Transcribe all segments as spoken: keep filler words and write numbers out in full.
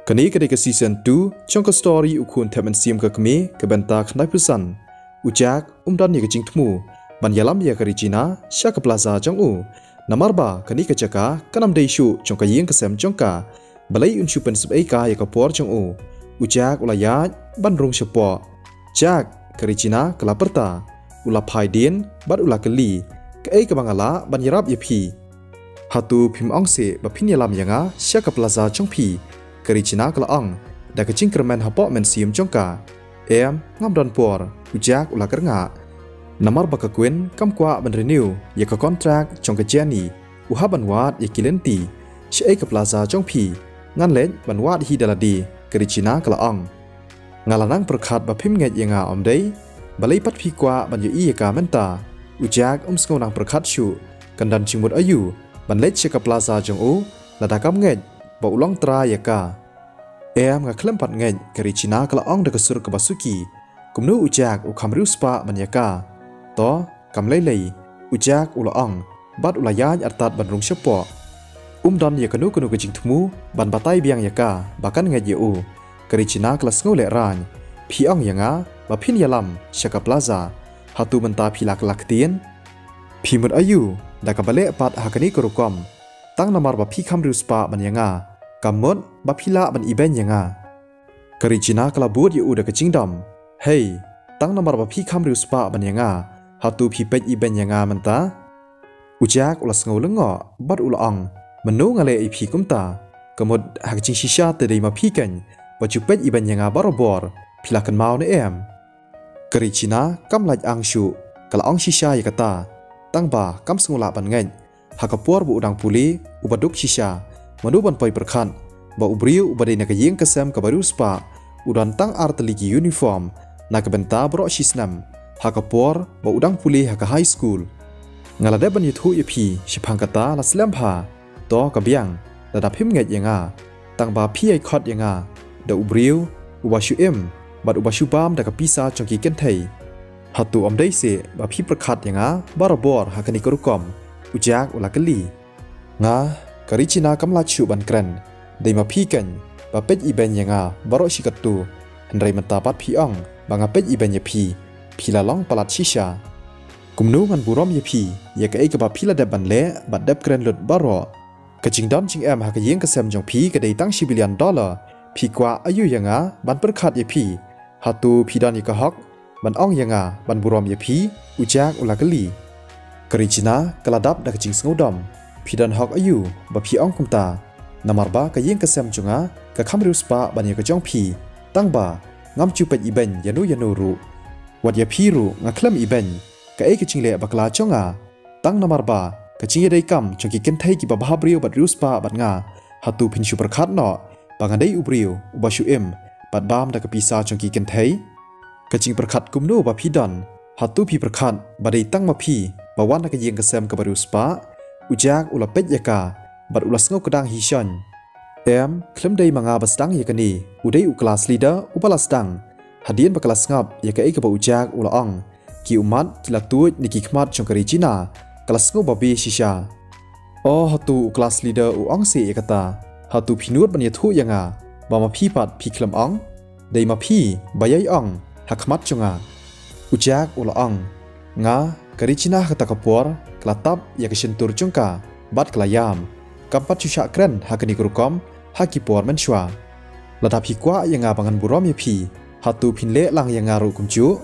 Kane ka dei ka season two jong ka story U Khun Thep Mynsiem ka Kmie ka bynta khyndai phew san. U Jack um don ïa ka jingthmu ban ïalam ïa ka Regina sha ka plaza jong u. Namar ba kane ka jaka kan ym dei shuh jong ka ïing ka sem jong ka. Balei un shu pynsep ei ka ïa ka por jong u. U Jack u la ïaid ban rung shapoh. Jack, ka Regina ka la pyrta. U la phai dien bad u la kylli, kaei kaba nga lah ban ïarap ïa phi? Hato phim ong seh ba phin ïalam ïa nga sha ka plaza jong phi? Ka Regina ka la ong da ka jingkyrmen hapoh mynsiem jong ka. Em, ngam don por, u Jack u la kyrngah. Namar ba ka Queen kam kwah ban renew ïa ka contract jong ka Jenny, u hap ban wad ïa ki lynti. Shaei ka plaza jong phi? Ngan leit ban wad hi da lade, ka Regina ka la ong. Nga la nang pyrkhat ba phim ngeit ïa nga, ym dei? Balei pat phi kwah ban ïohi ïa ka mynta? U Jack um sngew nang pyrkhat shuh. Kan don jingmut aïu ban leit sha ka plaza jong u lada kam ngeit ba u long trai ïa ka? Em, nga khlem pat ngeit, ka Regina ka la ong da ka sur kaba suki. Kumno u Jack u kham riewspah ban ïa ka? To, kam lei lei, u Jack u la ong bad u la ïaid artat ban rung shapoh. Um don ïa kano kano ka jingthmu ban batai biang ïa ka ba kan ngeit ïa u. Ka Regina ka la sngew lehraiñ. Phi ong ïa nga ba phin ïalam sha ka plaza, hato mynta phi la kylla ktien? Phi mut aïu da kaba leh pat ha kane ka rukom? Tang namar ba phi kham riewspah ban ïa nga, kam mut ba phi lah ban ibeiñ ïa nga? Ka Regina ka la bud ïa u da ka jingdom. Hei, tang namar ba phi kham riewspah ban ïa nga, hato phi peit ibeiñ ïa nga mynta? U Jack u la sngew lyngngoh bad u la ong, mynno nga leh ïa phi kumta? Ka mut ha ka jingshisha te dei ma phi keiñ ba ju peit ibeiñ ïa nga barabor, phi la kynmaw ne em? Ka Regina kam lait ang shuh, ka la ong shisha ïa kata, tang ba kam sngew lah ban ngeit. Ha ka por ba u dang pule uba duk shisha, mano ban poi pyrkhat ba u briew uba dei na ka ïing ka sem kaba riewspah u don tang ar tylli ki uniform na ka bynta baroh shi snem, ha ka por ba u dang pule ha ka high school. Nga la dep ban ïathuh ïa phi shaphang kata la slem bha. To ka biang, lada phim ngeit ïa nga, tang ba phi ïai khot ïa nga da u briew uba shu im bad uba shu bam da ka pisa jong ki kynthei. Hato ym dei seh ba phi pyrkhat ïa nga barabor ha kane ka rukom? U Jack u la kylli. Nga, ka Regina kam lah shuh ban kren. Dei ma phi keiñ ba peit ibeiñ ïa nga baroh shi katto. Hynrei mynta pat phi ong ba nga peit ibeiñ ïa phi, phi la long palat shisha. Kumno ngan burom ïa phi ïa kaei kaba phi la dep ban leh bad dep kren lut baroh? Ka jingdon jingem ha ka ïing ka sem jong phi ka dei tang shi billion dollar. Phi kwah aïu ïa nga ban pyrkhat ïa phi? Hato phi don ïa ka hok ban ong ïa nga ban burom ïa phi? U Jack u la kylli. Ka Regina ka la dap da ka jingsngewdom. Phi don hok aïu ba phi ong kumta? Namar ba ka ïing ka sem jong nga ka kham riewspah ban ïa ka jong phi, tang ba ngam ju peit ibeiñ ïano ïano ruh. Wat ïa phi ruh nga khlem ibeiñ. Kaei ka jingleh bakla jong nga? Tang namar ba ka jingïadei kam jong ki kynthei kiba bhabriew bad riewspah bad nga, hato phin shu pyrkhat noh ba nga dei u briew uba shu im bad bam da ka pisa jong ki kynthei? Ka jingpyrkhat kumno ba phi don? Hato phi pyrkhat ba dei tang ma phi ba wan na ka ïing ka sem kaba riewspah? U Jack u la peit ïa ka bad u la sngew kdang hi shon. Em, khlem dei ma nga ba sdang ïa kane, u dei u class leader uba la sdang. Hadien ba ka la sngap ïa kaei kaba u Jack u la ong, ki ummat ki la tuid na ki khmat jong ka Regina, ka la sngew babe shisha. O, hato u class leader u ong seh ïa kata? Hato phi nud ban ïathuh ïa nga ba ma phi pat phi khlem ong? Dei ma phi ba ïai ong ha khmat jong nga. U Jack u la ong. Nga, ka Regina ha kata ka por ka la tap ïa ka shyntur jong ka bad ka la ïam. Kam pat shu shah kren ha kane ka rukom ha ki por mynshuwa. Lada phi kwah ïa nga ba ngan burom ïa phi, hato phin leh lang ïa nga ruh kumjuh?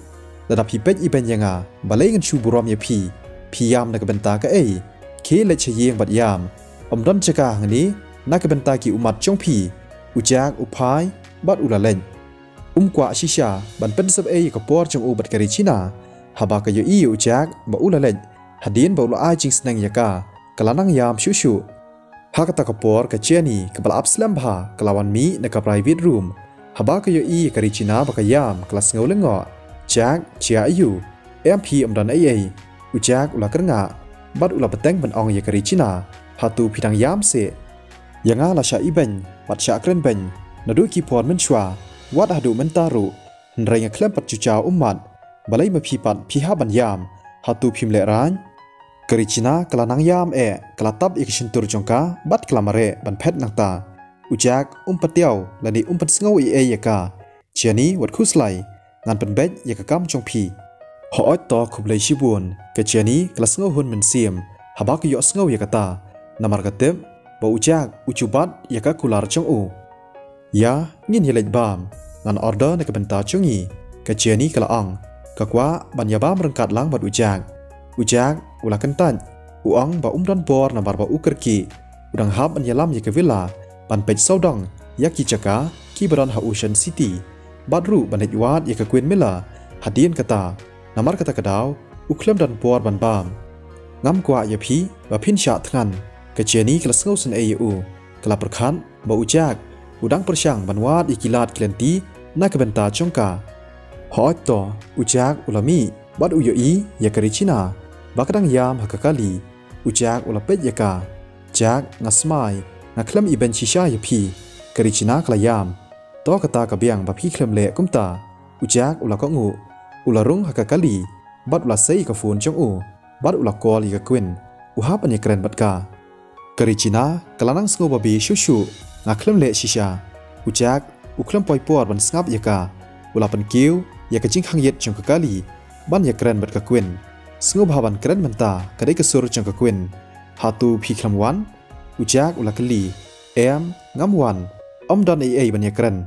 Lada phi peit ibeiñ ïa nga, balei ngan shu burom ïa phi? Phi ïam na ka bynta kaei? Khie leit sha ïing bad ïam. Ym don jaka hangne na ka bynta ki ummat jong phi. U Jack u phai bad u la leit. Um kwah shisha ban pynsep ei ïa ka por jong u bad ka Regina. Haba ka ïohi ïa u Jack ba u la leit, hadien ba u la ai jingsneng ïa ka, ka la nang ïam shuh shuh. Ha kata ka por ka Jenny kaba la ap slem bha ka la wan mih na ka private room. Haba ka ïohi ïa ka Regina ba ka ïam, ka la sngew lyngngoh. Jack, jia aïu? Em phi, ym don ei ei. U Jack u la kyrngah bad u la bteng ban ong ïa ka Regina, hato phi dang ïam seh? Ïa nga la shah ibeiñ bad shah kren beiñ naduh ki por mynshuwa, wat haduh mynta ruh. Hynrei nga khlem pat ju jaw ummat. Balei ma phi pat phi hap ban ïam? Hato phim lehraiñ? Ka Regina ka la nang ïam eh, ka la tap ïa ka shyntur jong ka bad ka la mareh ban phet nangta. U Jack um patiaw lane um pynsngew ei ei ïa ka. Jenny, wat khuslai, ngan pynbeit ïa ka kam jong phi. Hooid to, khublei shibun. Ka Jenny ka la sngewhun mynsiem haba ka ïohsngew ïa kata, namar ka tip ba u Jack u ju bat ïa ka kular jong u. Ïa, ngin ïa leit bam. Ngan order na ka bynta jong ngi. Ka Jenny ka la ong. Ka kwah ban ïa bam ryngkat lang bad u Jack. U Jack u la kyntait. U ong ba um don bor namar ba u kyrkieh. U dang hap ban ïalam ïa ka Villa ban peit sawdong ïa ki jaka kiba don ha Ocean City. Bad ruh ban leit wad ïa ka Queen Miller. Hadien kata, namar kata ka daw u khlem don bor ban bam. Ngam kwah ïa phi ba phin shah thngan. Ka Jenny ka la sngewsynei ïa u. Ka la pyrkhat ba u Jack u dang pyrshang ban wad ïa ki lad ki lynti na ka bynta jong ka. Hooid to, u Jack u la mih bad u ïohi ïa ka Regina ba ka dang ïam ha ka kali. U Jack u la peit ïa ka. Jack, nga smai, nga khlem ibeiñ shisha ïa phi. Ka Regina ka la ïam. To kata ka biang ba phi khlem leh kumta. U Jack u la kohnguh. U la rung ha ka kali bad u la sei ïa ka phone jong u bad u la call ïa ka Queen. U hap ban ïakren bad ka. Ka Regina ka la nang sngew babe shuh shuh. Nga khlem leh shisha. U Jack u khlem poi por ban sngap ïa ka. U la pynkiew ïa ka jingkhang ïit jong ka kali ban ïakren bad ka Queen. Sngewbha ban kren mynta, ka dei ka sur jong ka Queen. Hato phi khlem wan? U Jack u la kylli. Em, ngam wan. Ym don ei ei ban ïakren.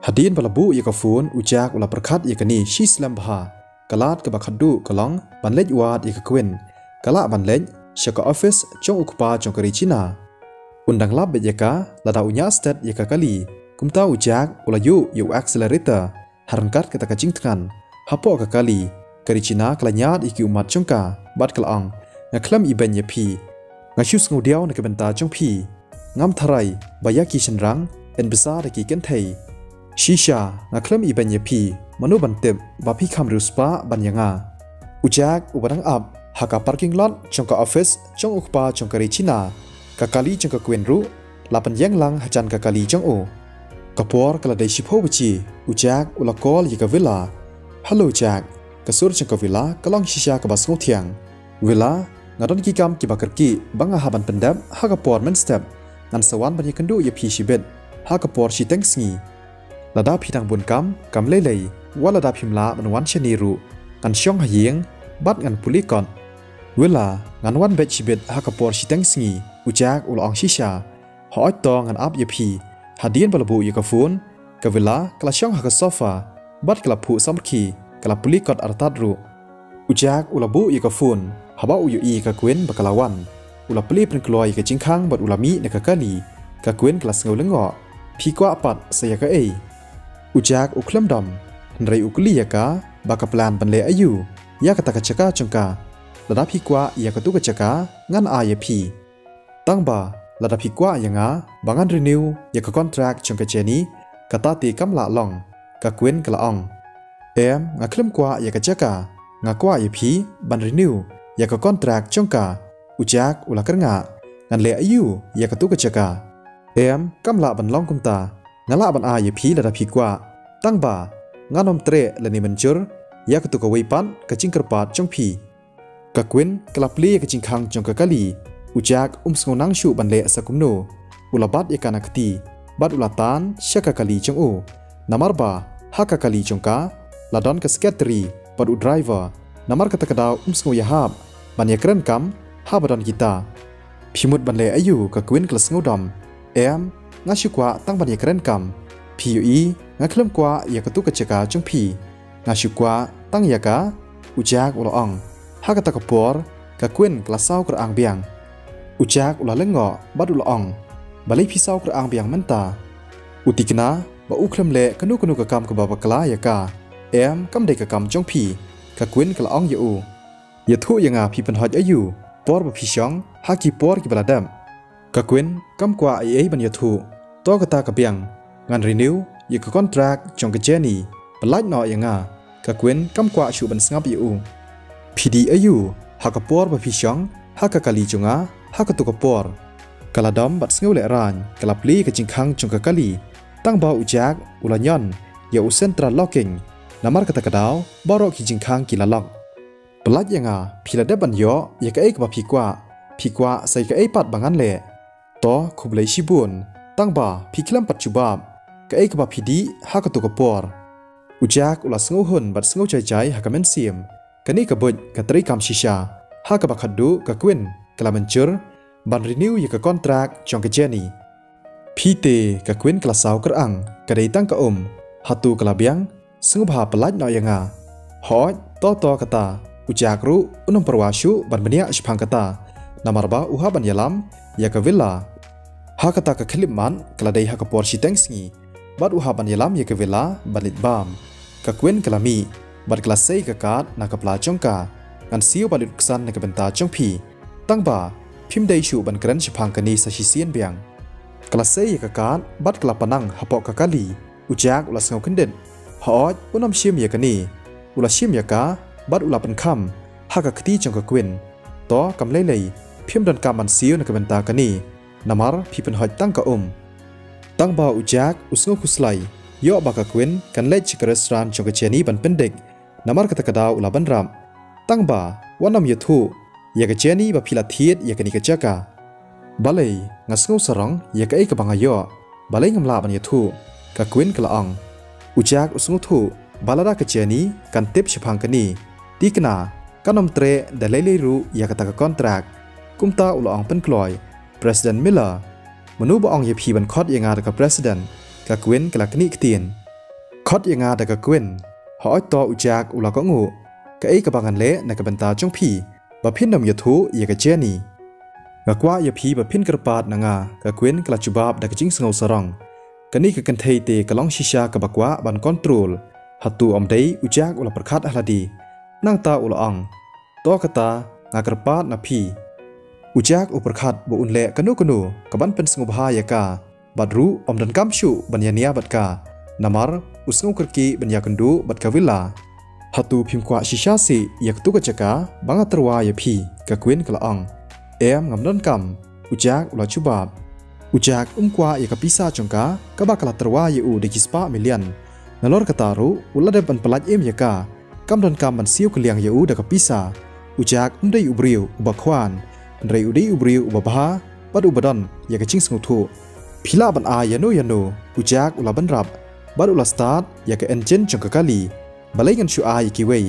Hadien ba la buh ïa ka phone, u Jack u la pyrkhat ïa kane shi slem bha. Ka lad kaba khatduh ka long ban leit wad ïa ka Queen. Ka lah ban leit sha ka office jong u kpa jong ka Regina. Un dang lap beit ïa ka lada u ñiah stet ïa ka kali. Kumta u Jack u la ïuh ïa u accelerator. Ha ryngkat kata ka jingthngan, hapoh ka kali, ka Regina ka la ñiad ïa ki ummat jong ka bad ka la ong, nga khlem ibeiñ ïa phi. Nga shu sngewdiaw na ka bynta jong phi. Ngam tharai ba ïa ki shynrang yn bsa da ki kynthei. Shisha, nga khlem ibeiñ ïa phi. Mano ban tip ba phi kham riewspah ban ïa nga. U Jack uba dang ap ha ka parking lot jong ka office jong u kpa jong ka Regina, ka kali jong ka Queen ruh la pynïeng lang hajan ka kali jong u. Ka por ka la dei shiphew baje, u Jack u la call ïa ka Villa. Hello Jack, ka sur jong ka Villa ka long shisha kaba sngewthiang. Villa, nga don ki kam kiba kyrkieh ba nga hap ban pyndep ha ka por mynstep. Ngan sa wan ban ïakynduh ïa phi shibit ha ka por shiteng sngi. Lada phi dang bun kam, kam lei lei, wat lada phim lah ban wan shane ruh, ngan shong ha ïing bad ngan pule kot. Villa, ngan wan beit shibit ha ka por shiteng sngi, u Jack u la ong shisha. Hooid to, ngan ap ïa phi. Hadien ba la buh ïa ka phone, ka Villa ka la shong ha ka sofa bad ka la phuh samrkhie, ka la pule kot artat ruh. U Jack u la buh ïa ka phone. Haba u ïohi ïa ka Queen ba ka la wan, u la plie pynkloi ïa ka jingkhang bad u la mih na ka kali. Ka Queen ka la sngew lyngngoh. Phi kwah pat sa ïa kaei? U Jack u khlem dom, hynrei u kylli ïa ka ba ka plan ban leh aïu ïa kata ka jaka jong ka. Lada phi kwah ïa katu ka jaka, ngan ai ïa phi. Tang ba lada phi kwah ïa nga ba ngan renew ïa ka kontrak jong ka Jenny, kata te kam lah long, ka Queen ka la ong. Em, nga khlem kwah ïa ka jaka, nga kwah ïa phi ban renew ïa ka kontrak jong ka. U Jack u la kyrngah. Ngan leh aïu ïa katu ka jaka? Em, kam lah ban long kumta. Nga lah ban ai ïa phi lada phi kwah. Tang ba ngan ym treh lane mynjur ïa katu kawei pat ka jingkyrpad jong phi. Ka Queen ka la plie ïa ka jingkhang jong ka kali. U Jack um sngew nang shuh ban leh sa kumno. U la bat ïa ka na kti bad u la tan sha ka kali jong u. Namar ba ha ka kali jong ka la don ka secretary bad u driver. Namar kata ka daw um sngew ïahap ban ïakren kam haba don kita. Phi mut ban leh aïu? Ka Queen ka la sngew dom. Em, nga shu kwah tang ban ïakren kam. Phi ïohi, nga khlem kwah ïa katu ka jaka jong phi. Nga shu kwah tang ïa ka, u Jack u la ong. Ha kata ka por, ka Queen ka la saw krang biang. U Jack u la lyngngoh bad u la ong. Balei phi saw krang biang mynta? U tikna ba u khlem leh kano kano ka kam kaba bakla ïa ka. Em, kam dei ka kam jong phi, ka Queen ka la ong ïa u. Ïathuh ïa nga, phi pynhoit aïu por ba phi shong ha ki por kiba la dep? Ka Queen kam kwah ei ei ban ïathuh. To kata ka biang, ngan renew ïa ka kontrak jong ka Jenny. Pyllait noh ïa nga. Ka Queen kam kwah shuh ban sngap ïa u. Phi dih aïu ha ka por ba phi shong ha ka kali jong nga ha katu ka por? Ka la dom bad sngew lehraiñ, ka la plie ka jingkhang jong ka kali. Tang ba u Jack u la ñion ïa u central locking. Namar kata ka daw baroh ki jingkhang ki la lock. Pyllait ïa nga, phi la dep ban ïoh ïa kaei kaba phi kwah. Phi kwah sa ïa kaei pat ba ngan leh? To, khublei shibun. Tang ba phi khlem pat jubab kaei kaba phi dih ha kato ka por. U Jack u la sngewhun bad sngew jai jai ha ka mynsiem. Kane ka buit ka treikam shisha ha kaba khatduh ka Queen ka la mynjur ban renew ïa ka kontrak jong ka Jenny. Phi te, ka Queen ka la saw kyrang, ka dei tang ka um. Hato ka la biang? Sngewbha pyllait noh ïa nga. Hooid, to to kata. U Jack ruh un ym pyrwa shuh ban bniah shaphang kata, namar ba u hap ban ïalam ïa ka Villa. Ha kata ka khyllipmat ka la dei ha ka por shiteng sngi bad u hap ban ïalam ïa ka Villa ban leit bam. Ka Queen ka la mih bad ka la sei ka kad na ka pla jong ka. Ngan siew ban leit ksan na ka bynta jong phi. Tang ba phim dei shuh ban kren shaphang kane sa shisien biang. Ka la sei ïa ka kad bad ka la pynang hapoh ka kali. U Jack u la sngew kyndit. Hooid, un ym shim ïa kane. U la shim ïa ka bad u la pynkham ha ka kti jong ka Queen. To, kam lei lei, phim donkam ban siew na ka bynta kane, namar phi pynhoit tang ka um. Tang ba u Jack u sngew khuslai ïoh ba ka Queen kan leit sha ka restaurant jong ka Jenny ban pyndik. Namar kata ka daw u la bynrap. Tang ba wat nym ïathuh ïa ka Jenny ba phi la thied ïa kane ka jaka. Balei, nga sngew sarong ïa kaei kaba nga ïoh. Balei ngam lah ban ïathuh? Ka Queen ka la ong. U Jack u sngewthuh ba lada ka Jenny kan tip shaphang kane, te kane kan ym treh da lei lei ruh ïa kata ka kontrak. Kumta u la ong pynkloi, President Miller, mano ba ong ïa phi ban khot ïa nga da ka President? Ka Queen ka la knieh ktien. Khot ïa nga da ka Queen? Hooid to, u Jack u la kohnguh. Kaei kaba ngan leh na ka bynta jong phi ba phin ym ïathuh ïa ka Jenny? Nga kwah ïa phi ba phin kyrpad na nga, ka Queen ka la jubab da ka jingsngew sarong. Kane ka kynthei te ka long shisha kaba kwah ban kontrol. Hato ym dei? U Jack u la pyrkhat ha lade. Nangta u la ong, to kata, nga kyrpad na phi. U Jack u pyrkhat ba un leh kano kano kaban pynsngewbha ïa ka, bad ruh ym donkam shuh ban ïania bad ka, namar u sngew kyrkieh ban ïakynduh bad ka Villa. Hato phim kwah shisha seh ïa katu ka jaka ba nga tyrwa ïa phi? Ka Queen ka la ong. Em, ngam donkam, u Jack u la jubab. U Jack um kwah ïa ka pisa jong ka kaba ka la tyrwa ïa u da ki spah million. Nalor kata ruh u la dep ban pyllait im ïa ka. Kam donkam ban siew kylliang ïa u da ka pisa. U Jack um dei u briew uba khwan, hynrei u dei u briew uba bha bad uba don ïa ka jingsngewthuh. Phi lah ban ai ïano ïano, u Jack u la bynrap bad u la start ïa ka engine jong ka kali. Balei ngan shu ai ïa kiwei?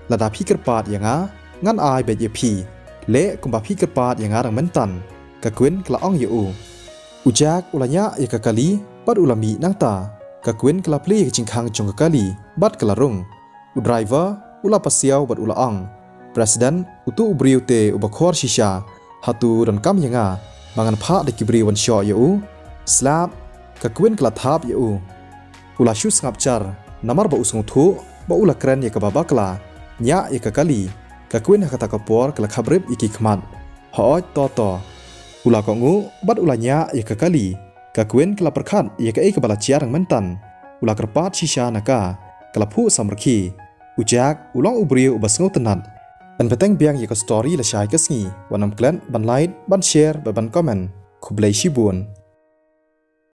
Lada phi kyrpad ïa nga, ngan ai beit ïa phi. Leh kumba phi kyrpad ïa nga dang mynta, ka Queen ka la ong ïa u. U Jack u la ñiah ïa ka kali bad u la mih. Nangta ka Queen ka la plie ïa ka jingkhang jong ka kali bad ka la rung. U driver u la pasiaw bad u la ong, President, utu u briew te uba khor shisha. Hato donkam ïa nga ba ngan phah da ki briew ban shoh ïa u? Slap, ka Queen ka la thap ïa u. U la shu sngap jar namar ba u sngewthuh ba u la kren ïa kaba bakla. Ñiah ïa ka kali, ka Queen ha kata ka por ka la khaprip ïa ki khmat. Hooid to to. U la kohnguh bad u la ñiah ïa ka kali. Ka Queen ka la pyrkhat ïa kaei kaba la jia dang mynta. U la kyrpad shisha na ka, ka la phuh samrkhie. U Jack u long u briew uba sngewtynnat. Yn bteng biang ïa ka story lashai ka sngi, wat nym klet ban like, ban share bad ban comment. Khublei shibun.